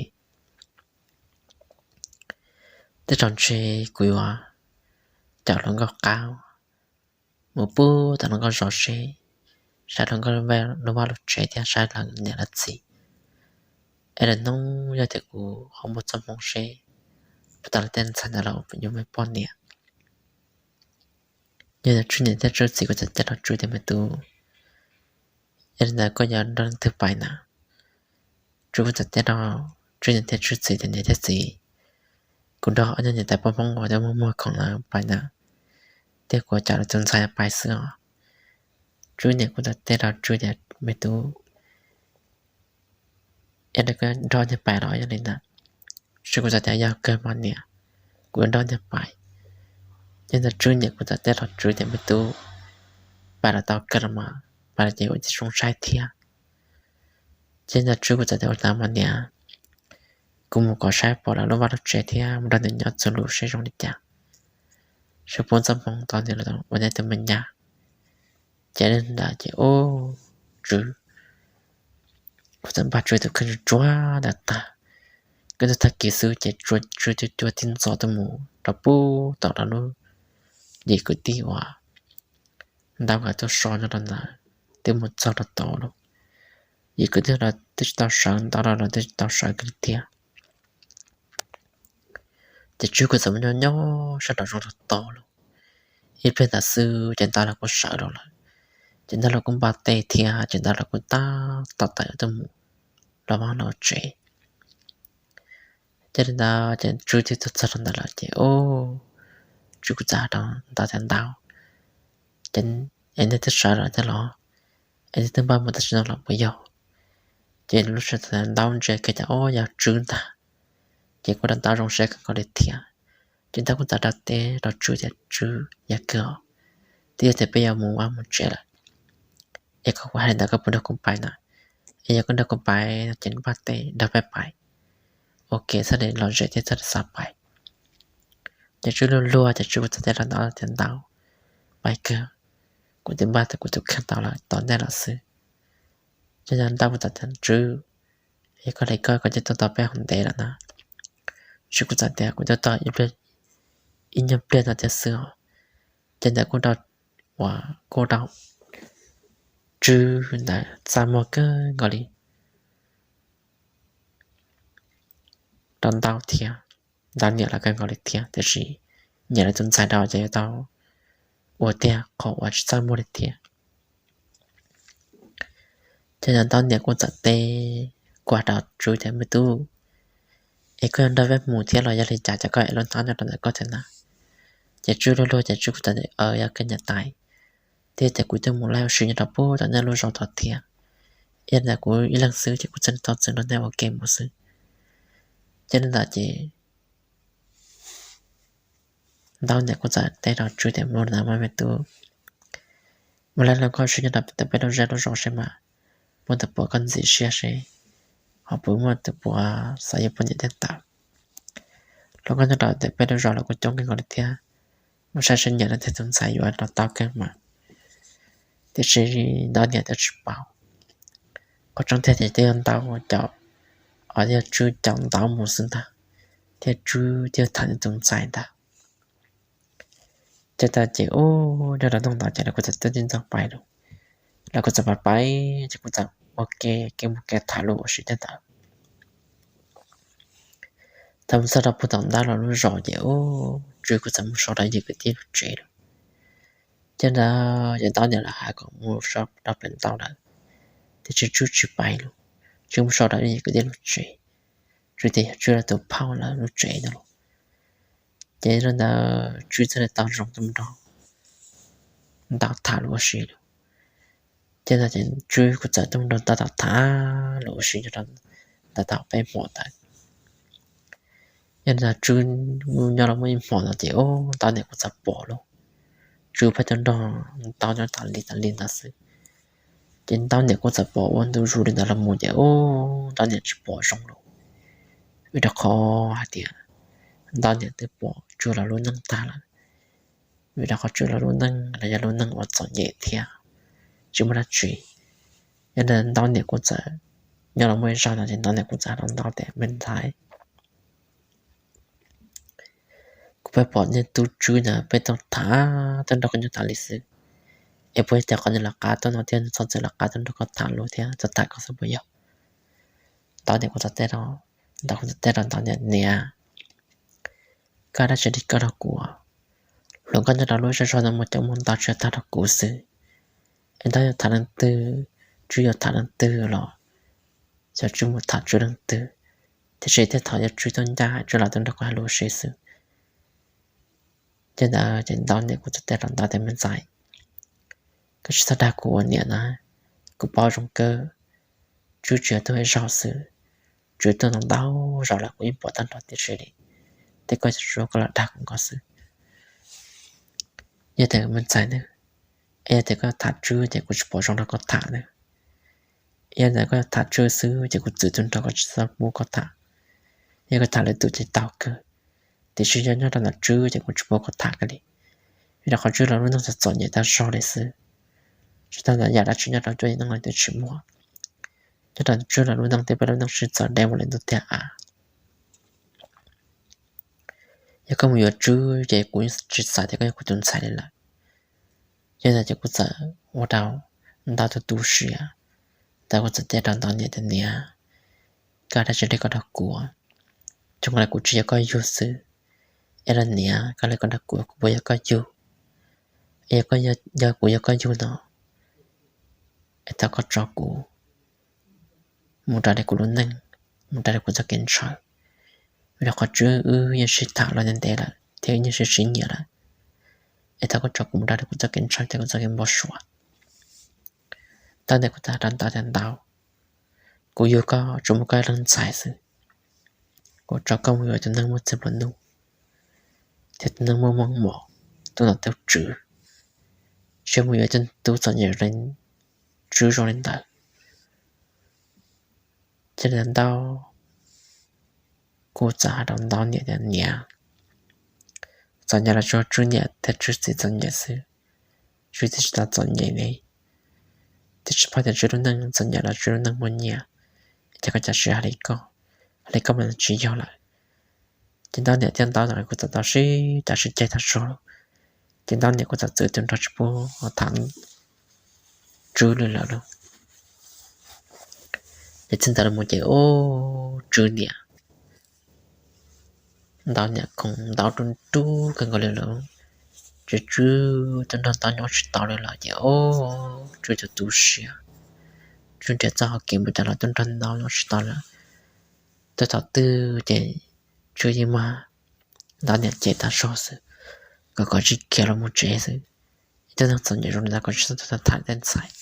tej zaum ntshe kuv yuav caum hluas nkauj qab mus pub tom hluas nkauj zos seb, saib hluas nkauj lub vaj lub tsev thiab saib lawv niam lawv txiv. Es lwm hnub yog tias kuv ho muaj txoj hmoo seb puas tau los tej ntxhais ntawd los yuav me poj niam. Yog li ntawd Tswb niam thiab Tswb txiv kuj txawm teb rau Tswb tias, Me tub, yog li ntawd koj yuav nrog leej twg pais na? Tswb kuj txawm teb rau Tswb niam thiab Tswb txiv tias, Niam thiab txiv, kuv nrog ob niag niam tais poj Hmoob uas muaj muag khoom lawm pais na, thiab kuv coj lawv tus ntxhais pais xwb os. Tswb niam kuj txawm teb rau Tswb tias, Me tub, yog li koj nrog niag pais los yog li ntawd? Tswb kuj txawm tias, Yog kawg mas niam, kuv yuav nrog niag pais. Yog li ntawd Tswb niam kuj txawm teb rau Tswb tias, Me tub, pais los tau kawg los mas, pais los ces ua tib zoo saib thiab. Ces ntawd Tswb kuj txawm tias, Ua li ntawd mas niam, kuv mus kom saib pom lawv lub vaj lub tsev thiab mus nrog nws nyob txhua lub seb zoo li cas, seb puas muaj txoj hmoo tau nws los ua nej tus me nyab. Ces li ntawd ces ub, Tswb kuj txawm npaj Tswb tus kheej tsuag tsuag ntawd tag. Kwv tug tag kis xwb ces Tswb cuag cuag tig ntxov tuaj mus rau pem tom lawv lub yim kwv tij uas Ntaub nkawd tuaj so nyob rau ntawd, twb mus txog rau tod lawm. Yim kwv tij los twb tsis tau sawv, Ntaub los twb tsis tau sawv kiag li thiab. Ces Tswb kuj txawm mus nyob nyob sab nraum zoov rau tod lawm. Ib pliag ntawd xwb ces Ntaub los kuj sawv los lawm. Ces Ntaub los kuj npaj teg thiab ces Ntaub los kuj tab tom tawm tuaj mus los mab los tsev. Ces li ntawd ces Tswb twb tuaj txog rau ntawd lawm ces ub, Tswb kuj txawm hais rau Ntaub tias, Ntaub, ces es nej twb sawv los thiab los? Es nej twb npaj mus tam sim no los puas yog? Ces lub sij hawm Ntaub ntsia kiag ces ub, yog Tswb ntag. Ces kuj rau Ntaub zoo siab kawg nkaus li thiab. Ces Ntaub kuj txawm rau teb rau Tswb tias, Tswb, yog kawg os, twb yog tias peb yuav mus vaj mus tsev lawm, es koj kuj hais li ntawd koj puas nrog kuv pais na? Es yog koj nrog kuv pais no ces npaj teg nrog peb pais ua ke txhob li lom zem thiab txhob li xav pais. Ces Tswb luag luag ces Tswb kuj txawm teb rau Ntaub tias, Ntaub, pais kawg, kuv twb npaj tau kuv tus kheej tau lawm, tos nej los xwb. Ces Ntaub kuj txawm tias, Tswb, yog koj li koj, koj twb tuaj tau peb hauv ntev lawm na? Tswb kuj txawm tias, Kuv twb tuaj tau ib nyuag pliag no thiab xwb os. Ces ntawd kuj rau, uas kuj rau Tswb ntawd txaj muag kawg nkaus li rau Ntaub thiab, Ntaub niam los kawg nkaus li thiab, tiam sis nyiam lawv tus ntxhais rau ces yuav tau ua tiag, qhov uas tsis txaj muag li thiab. Ces Ntaub niam kuj txawm teb kuaj rau Tswb tias, Me tub, es koj yuav nrog peb mus thiab los yog li cas, cas koj ev lub hnab nyob rau ntawm koj thiab na? Ces Tswb luag luag ces Tswb kuj txawm tias, Aws, yog kawg niam tais, thiab tias kuv twb mus laij ua si nyob rau pem tom nej lub zos tod thiab, yog li ntawd kuv ib leeg xwb ces kuv txawj tau txawj nrog nej ua ke mus xwb. Ces li ntawd ces Ntaub niam kuj txawm teb rau Tswb tias, Mus li ntawd mas me tub, mus laij los koj ua si nyob rau pem tom peb lub zej lub zos seb mas muaj tus puav koj ntxim siab seb ho puas muaj tus puav xav yuav poj niam thiab ntawd. Los koj nyob rau pem peb lub zos los kuj coob kawg nkaus li thiab, mus saib seb nyiam leej twg tus ntxhais yuav los tau kawg mas. Tiam sis Ntaub niam twb tsis paub, qhov tseeb tiag ces twb yog Ntaub caum, os, yog Tswb caum Ntaub mus xwb ntag, thiab Tswb thiaj tham nws tus ntxhais ntag. Ces tas ces ub, nyob rau hnub ntawd ces lawv kuj txawm tuaj tib ntxog pais lawm. Lawv kuj txawm pais pais ces kuj txawm ua ke, kev mus kev tham lus ua si thiab ntawd. Thaum mus txog rau puag tom Ntaub lawv lub zos ces ub, Tswb kuj txawm mus so rau yim kwv tij lub tsev lawm. Ces ntawd ces Ntaub niam lawv hais kom mus so rau pem Ntaub lawm, tiam sis Tswb tsis pais lawm, Tswb mus so rau yim kwv tij lub tsev. Tswb tias yog Tswb lawv tus phauj lawv lub tsev ntawd lawm. Ces li ntawd Tswb thiaj li tau zoo tuaj mus nrog Ntaub tham lus ua si lawm. Ces ntawd ces Tswb kuj txawm tuaj mus nrog Ntaub tham lus ua si nyob rau ntawm tau peb hmo ntawd. Yog li ntawd Tswb nyob los muaj ib hmo ntawd ces ub, Ntaub niam kuj txawm pom lawm. Tswb pheej tuaj nrog Ntaub nyob tas li tas li ntawd xwb. Ces Ntaub niam kuj txawm pom ua ntu zus li ntawd los mus ces ub, Ntaub niam tsis pom zoo lawm, vim rau qhov hais tias Ntaub niam twb pom Tswb lawv lub neej tag lawm. Vim rau qhov Tswb lawv lub neej los yog lub neej uas txom nyem thiab tsis muaj dab tsi. Yog li ntawd Ntaub niam kuj txawm, nyob los muaj ib zaug no ces Ntaub niam kuj txawm hais rau Ntaub tias, Me ntxhais, kuv pheej pom niag tub Tswb ntawd pheej tuaj tham, tuaj nrog koj nyob tas li xwb. Es puas yog cov qhov nws lawv qab tuaj no thiab nws txhob txwm lawv qab tuaj nrog koj tham lus thiab txog tham koj xwb puas yog? Ntaub niam kuj txawm teb rau, Ntaub kuj txawm teb rau Ntaub niam, Niam, koj dab tsi li koj rau kuv? Hluas nkauj nyob rau lub zej zog no muaj coob muaj ntau tsis tag rau kuv xwb, es Ntaub yuav tham leej twg, Tswb yuav tham leej twg los xyov Tswb mus tham Tswb leej twg, tiam sis thiaj thov yog Tswb tuaj ncaj Tswb los tuaj nrog kuv hais lus seb xwb. Ces ntawd ces Ntaub niam kuj txawm teb rau Ntaub tias, Me ntxhais, koj tsis txhob dag kuv ua niam na, kuv paub zoo kawg, Tswb tsis yog tug ib zaug xwb, Tswb tuaj ntau ntau zaus lawm kuv yeej pom tag nrho tib si li, thiab koj tsuas koj los dag kuv nkaus xwb. Yog tias me ntxhais na, yog tias koj tham Tswb ces kuv tsis pom zoo nrog koj tham na. Yog tias koj tham Tswb xwb ces kuv txwv tus nrog koj tsis txhob pub koj tham. Yog koj tham lwm tus ces tau kawg, tiam sis yog nyob rau ntawm Tswb ces kuv tsis pub koj tham kiag li. Vim rau qhov Tswb los lub neej txom txom nyem tag zog li xwb. Tsis tas ntawd yam dab tsi nyob rau cuab yim neej no twb tsis muaj. Nyob rau Tswb los lub neej thiab peb lub neej sib txawv deb mus li ntuj thiab av. Yog koj mus yuav Tswb ces kuv tsis xav tias koj yog kuv tus ntxhais li lawm. Yog li ntawd ces kuv txawm ua rau Ntaub tu tu siab. Ntaub kuj txawm teb rau Ntaub niam tias, Niam, koj dab tsi li koj rau kuv? Zoo li kuv tsis yog koj yug xwb, es los niam, koj li koj rau kuv, kuv puas yog koj yug? Es yog kuv yog koj yug no, es thov koj tso kuv mus raws li kuv lub neej, mus raws li kuv txoj kev ntshaw. Vim rau qhov Tswb wb yeej sib tham los ntev ntev lawm thiab wb yeej sib sib nyiam lawm. Es thov koj tso kuv mus raws li kuv txoj kev ntshaw thiab kuv txoj kev npau suav. Ntaub niam kuj txawm hais rau Ntaub tias, Ntaub, kuv yug koj tsuas muaj koj ib leeg ntxhais xwb. Kuv tso koj mus yuav tus neeg muaj txiag nplua nuj thiab tus neeg muaj meej mom, tub nom tub tswv, tsis yog mus yuav tus tub txom nyem zoo li Tswb zoo li ntawd. Ces li ntawd Ntaub kuj txawm hais rau Ntaub niam tias, Niam, txom nyem los tsuas Tswb niam thiab Tswb txiv txom nyem xwb, Tswb txiv tsis tau txom nyem li. Twb tsis paub tias Tswb lub neej txom nyem los Tswb lub neej muaj nyiaj, ces koj cas siv hais li koj, hais li koj mas tsis yog lawm. Ces Ntaub niam thiab Ntaub kuj txawm tau sib cav sib ceg tag zog. Ces Ntaub niam kuj txawm txwv tus nrog tsis pub tham Tswb li lawm lauj. Ces txij ntawd los mus ces ub, Tswb niam, Ntaub niam koom Ntaub rub rub kawg nkaus li lawm. Tswb Tswb tuaj nrog Ntaub nyob tsis tau li lawm ces ub, Tswb tu tu siab. Tswb nrhiav txoj hau kev mus cas los tuaj nrog Ntaub nyob tsis tau lawm. Tuaj thaum twg ces Tswb yeej muab Ntaub niam cem tag zog xwb, kom kom tsis khiav los mus tsev xwb. Ib tug neeg txom nyem zoo li ntawd kom tsis txhob tuaj tham tej ntxhais.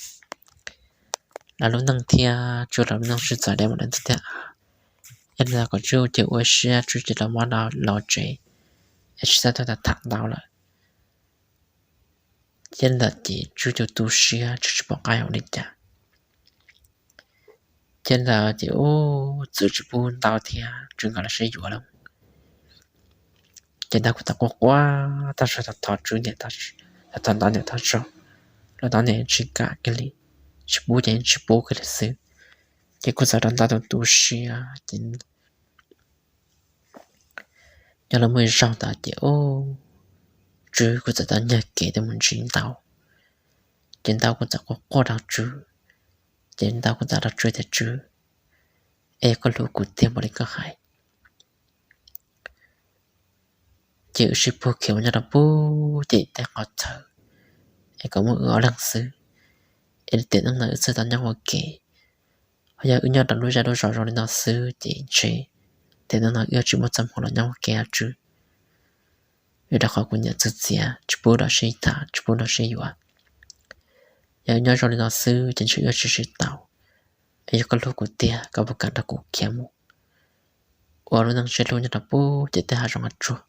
Lawv lub neej thiab Tswb lawv lub neej sib txawv deb mus li ntuj thiab av. Yog li ntawd kom Tswb ua ciav ua siab Tswb cia li los tsev, es tsis txhob tuaj tham Ntaub lawm. Yog li ntawd ces Tswb tu tu siab Tswb tsis pom qab yuav ua li cas. Ces li ntawd ces ub, txwv tsis pub Ntaub thiab Tswb nkawd los sib yuav lawm. Ces Ntaub kuj tau quaj quaj tag zog, thov Tswb niam, thov Ntaub niam tag zog, los Ntaub niam tsis kam kiag li, tsis pub ces tsis pub kiag li xwb. Ces kuj txawm rau Ntaub tu tu siab ces nyob los muaj ib zaug ntawd ces ub, Tswb kuj txawm tau nyiag kev tuaj mus ntsib Ntaub. Ces Ntaub kuj txawm quaj quaj rau Tswb. Ces Ntaub kuj txawm rau Tswb tias, Tswb, es koj hlub kuv tiag npaum li koj hais, ces wb sib pug khiav mus nyob rau puag tim tej qhov txawv, es kom muaj wb ob leeg xwb, es tiam neej no wb txawj tau nyob ua ke. Ho yog wb nyob rau lub zej lub zos zoo li no xwb ces ntshe tiam neej no wb yuav tsis muaj txoj hmoo los nyob ua ke os Tswb. Vim rau qhov kuv niam txwv txiav tsis pub los sib tham tsis pub los sib yuav. Yog wb nyob zoo li no xwb ces ntshe wb yuav tsis sib tau. Es yog koj hlub kuv tiag koj puas kam nrog kuv khiav mus ua lub neej sib hlub nyob rau puag tim tej hav zoov hav tsuag,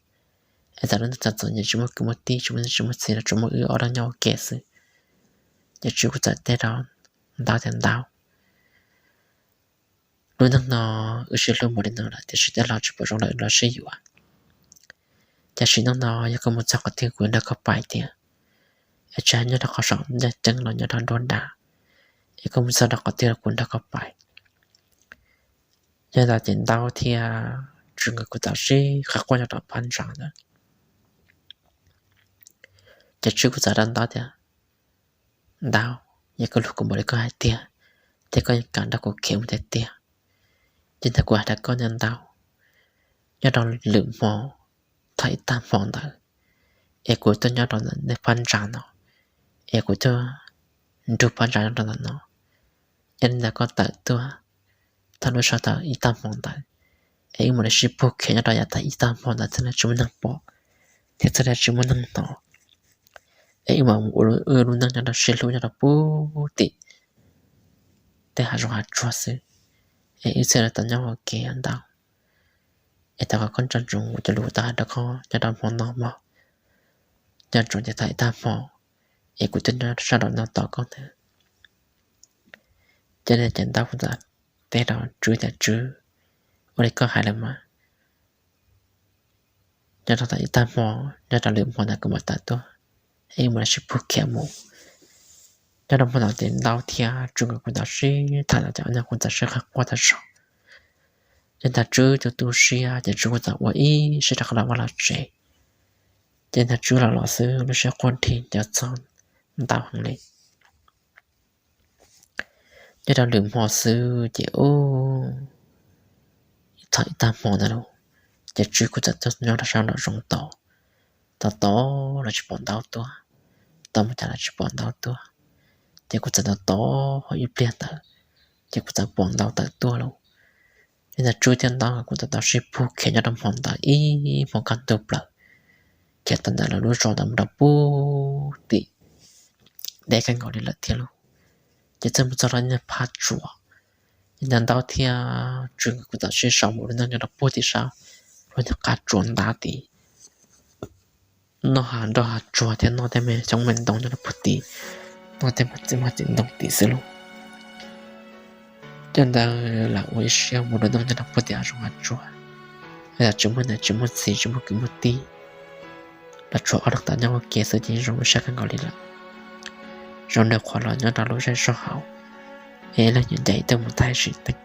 es txawm lub neej txom txom nyem tsis muaj kwv muaj tij tsis muaj niam tsis muaj txiv los tsuas muaj wb ob leeg nyob ua ke xwb. Ces Tswb kuj txawm teb rau Ntaub tias, Ntaub, lub neej no wb sib hlub npaum li no lawm tiam sis tej laus tsis pom zoo los wb los sib yuav. Tam sim neej no yog koj mus txog qhov twg kuv yuav nrog koj pais tiag, es tsis hais nyob rau qhov saum ncaj ceeb los nyob rau nruab nrab, es koj mus txog rau qhov twg los kuv nrog koj pais. Yog li ntawd ces Ntaub thiab Tswb nkawd kuj txawm sib qawm quaj nyob rau phab ntsa ntawd. Ces Tswb kuj txawm rau Ntaub tias, Ntaub, yog koj hlub kuv npaum li koj hais tiag, ces koj yeej kam nrog kuv khiav mus tiag tiag. Ces ntawd kuv hais rau koj niam ntaub, nyob rau lwm hmo, thaum ib tag hmo ntawd, es kuv tuaj nyob rau nej phab ntsa no, es kuv tuaj nrug phab ntsa nyob rau ntawm no. Yog li ntawd koj tawm tuaj thaum lub sij hawm thaum ib tag hmo ntawd, es wb mam li sib pug khiav nyob rau yav tag ib tag hmo ntawd thiaj li tsis muaj neeg pom, thiab thiaj li tsis muaj neeg hnov. Es wb mam mus ua wb lub neej nyob rau sib hlub nyob rau puag tim tej hav zoov hav tsuag xwb, es wb thiaj li tau nyob ua ke ntau. Es thov kom koj nco ntsoov kuv cov lus tau hais rau koj nyob rau hmo no mog. Nco ntsoov tias thaum ib tag hmo es kuv tuaj nyob sab nraum no tos koj ntag. Ces li ces ntaub kuj txawm teb rau Tswb tias, Tswb, ua li koj hais lawm mas, nyob rau thaum ib tag hmo, nyob rau lwm hmo ntawd kuv mam tawm tuaj, es wb mam li sib pug khiav mus. Nyob rau hmo ntawd ces ntaub thiab Tswb nkawd kuj tau sib tham no ces ob niag kuj txawm sib qhia quaj tag zog. Ces ntag Tswb tus tu siab ces Tswb kuj txawm ua ib siab rov qab los vaj los tsev. Ces ntag Tswb los los xwb lub siab quaj dhi cov txog ntaub heev li. Nyob rau lwm hmo xwb ces ub, thaum ib tag hmo ntawd lauj, ces Tswb kuj txawm tuaj nyob rau sab nraum zoov tos, tos tos los tsis pom ntaub tuaj, tos mus cas los tsis pom ntaub tuaj. Ces kuj txawm tos tos ib pliag ntawd, ces kuj txawm pom ntaub tawm tuaj lauj. Ces ntag Tswb thiab ntaub kuj txawm tau sib pug khiav nyob rau hmo ntawd ib hmo kaj ntug plaws, khiav tau ntawm lawv lub zos ntawd mus rau puag tim deb kawg nkaus li lawm thiab lauj. Ces txawm mus txog rau niag phab tsuas, ces ntag ntaub thiab Tswb nkawd kuj txawm sib sau mus ua lub neej nyob rau puag tim sab lub niag qab tsuas ntav tid. Noj hav nroj hav tsuag thiab noj tej me xyoob me ntoo nyob rau puag tid, noj tej me txiv maj txiv ntoo tid xwb lauj. Ces ntawd lam ua ib siab mus ua lub neej nyob rau puag tim hav zoov hav tsuag, hais tias tsis muaj niam tsis muaj txiv tsis muaj kwv muaj tij, los tshuav ob leeg tau nyob ua ke xwb ces zoo ib siab kawg nkaus li lawm. Zoo nraug qhuav los nyob rau lub zej zog hauv, es ib leeg nyiam ncaim ib tug mus tag sim teej.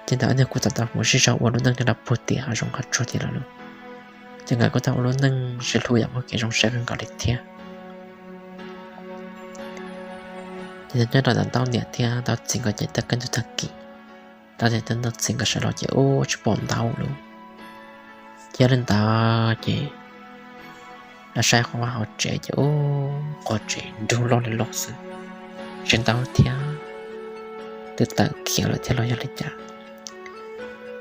Ces ntawd ob niag kuj txawm tau mus sib sau ua lub neej nyob rau puag tim hav zoov hav tsuag tid lawm lauj. Ces nkawd kuj tau ua lub neej sib hlub yam muaj kev zoo siab kawg nkaus li thiab. Ces nyob rau ntawm ntaub niam thiab ntaub txiv nkawd ces tej kawg ntug tag kis, ntaub niam thiab ntaub txiv nkawd sawv los ces ub tsis pom ntaub lauj. Ces yog li ntawd ces los saib qhov vaj hauv tsev ces ub qhov tsev nrug loj li loj xwb, tsis ntaub thiab twb tawm khiav lawm thiab los yog li cas.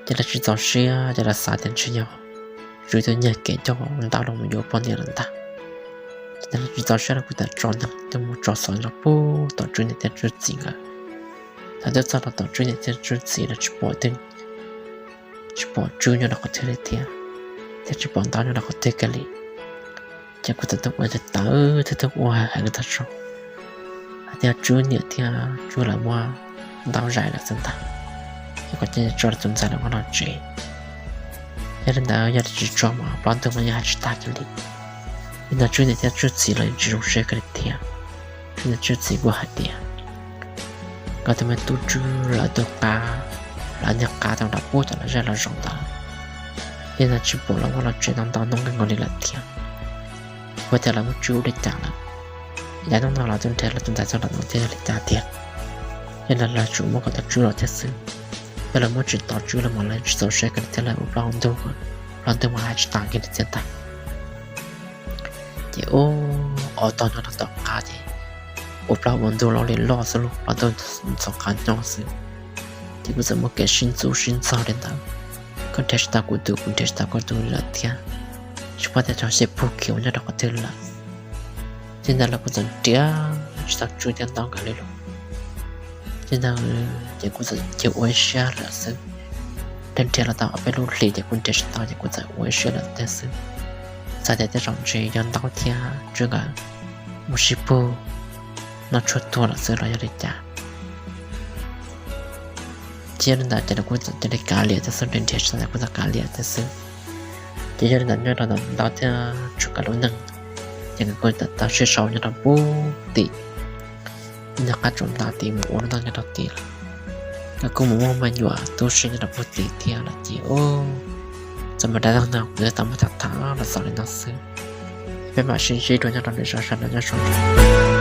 Ces lawv tsis txaus siab ces lawv xav tias ntshe yog Tswb twb nyiag kev coj ntaub los mus yuav poj niam lawm ntag. Ces lawv tsis txaus siab lawv kuj txawm tso neeg tuaj mus tso xov rau puag tom Tswb niam thiab Tswb txiv nkawd. Thaum twb txog rau tom Tswb niam thiab Tswb txiv los tsis pom, tsis pom Tswb nyob rau qhov twg li thiab, thiab tsis pom ntaub nyob rau qhov twg kiag li. Ces kuj txawm tuaj ua tawv tawv thiab tuaj ua heev tag zog hais tias Tswb niam thiab Tswb lawv muab ntaub zais lawm xwb ntag, es kom cia tso tus ntxhais los vaj los tsev. Yog li ntawd yog tsis tso mas plaub ntug mas yeej hais tsis tag kiag li. Yog li ntawd Tswb niam thiab Tswb txiv los yeej tsis zoo siab kiag li thiab. Tswb niam Tswb txiv kuj hais tias nkawd tus me tub Tswb lawv tus qab, lawv niag qab tau nram pub tom lawv zej lawv zos ntawd, yog li ntawd tsis pom los vaj los tsev ntau ntau hnub kawg nkaus li lawm thiab. Kuv tias lawv muab Tswb ua li cas lawm, yav hnub no los twb nrhiav lawv tus ntxhais txog nram no thiab yog li cas tiag. Yog li ntawd lawv tsuas muab kom tau Tswb los thiab xwb. Yog lawv muab tsis tau Tswb los mas lawv tsis txaus siab kiag li thiab lawv ua plaub hau ntuj, plaub ntug mas hais tsis tas kiag li thiab ntag. Ces ub, ob tog nyob rau tom qab ces ua plaub ua ntug loj li loj xwb lauj, plaub ntug ntxhov qab nyob xwb. Ces kuv txawm muaj kev sib ntxub sib ntxaug li ntawd, koj nrhiav tsis tau kuv tus, kuv nrhiav tsis tau koj tus li lawm thiab, tsis paub tias tso xyem pug khiav mus nyob rau qhov twg lawm. Ces ntawd los kuv txawm nrhiav tsis tau Tswb thiab Ntaub nkawd li lauj. Ces ntawd ces kuv txawm cia ua ib siab lawm xwb. Nrhiav nrhiav los tau ob peb lub hlis ces kuv nrhiav tsis tau ces kuv txawm ua ib siab lawm thiab xwb. Xav tias tej zaum ntshe yog Ntaub thiab Tswb nkawd mus sib pug noj tshuaj tuag lawm xwb los yog li cas. Ces yog li ntawd ces kuv txawm cia li kav liam thiab xwb, nrhiav tsis tau ces kuv txawm kav liam thiab xwb. Ces yog li ntawd nyob rau ntawm Ntaub thiab Tswb nkawd lub neej, ces nkawd kuj tau sib sau nyob rau puag tim niag qab tsuas ntav tid mus ua lub neej nyob rau tid lawm. Nkawd kuj mus muaj me nyuam tub se nyob rau puag tid thiab lawm ces ub, txawm muaj dab neeg no kuv tau muab tham tham los xaus li no xwb. Peb mam sib ntsib dua nyob rau lwm zaus, sawv daws nyob zoo.